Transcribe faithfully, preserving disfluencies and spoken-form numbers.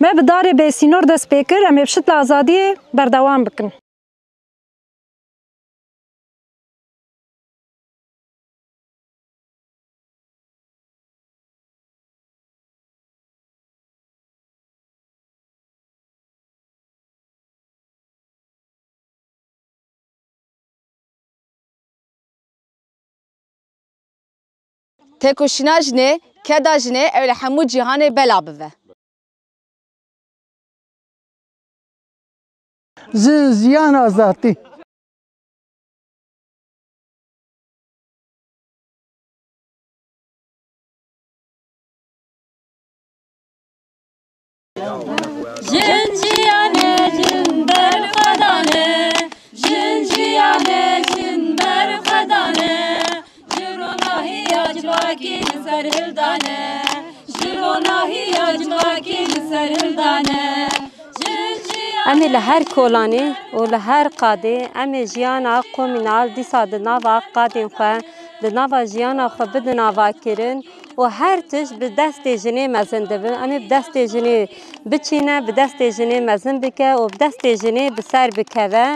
Me bi darê bêsînor dest pê kir, em ê bi şitla azadiyê berdewam bikin. Têkoşîna jinê, keda jinê ew li hemû cîhanê bela bive. Jin, jiyan, azadî. Jin jiyan e, jin berxwedan e, jin jiyan e, jin berxwedan e. Ji ronahiya civakî li ser hildan e, ji ronahiya civakî li ser hildan e. Jin jiyan Em ê li her kolanê û li her qadê em ê jiyana komînal dîsa di nava qadên xwe, di nava jiyana xwe bidin avakirin û her tişt bi destê jinê mezin dibin. Em ê bi destê jinê biçîne, bi destê jinê mezin bike û bi destê jinê bi ser bikeve.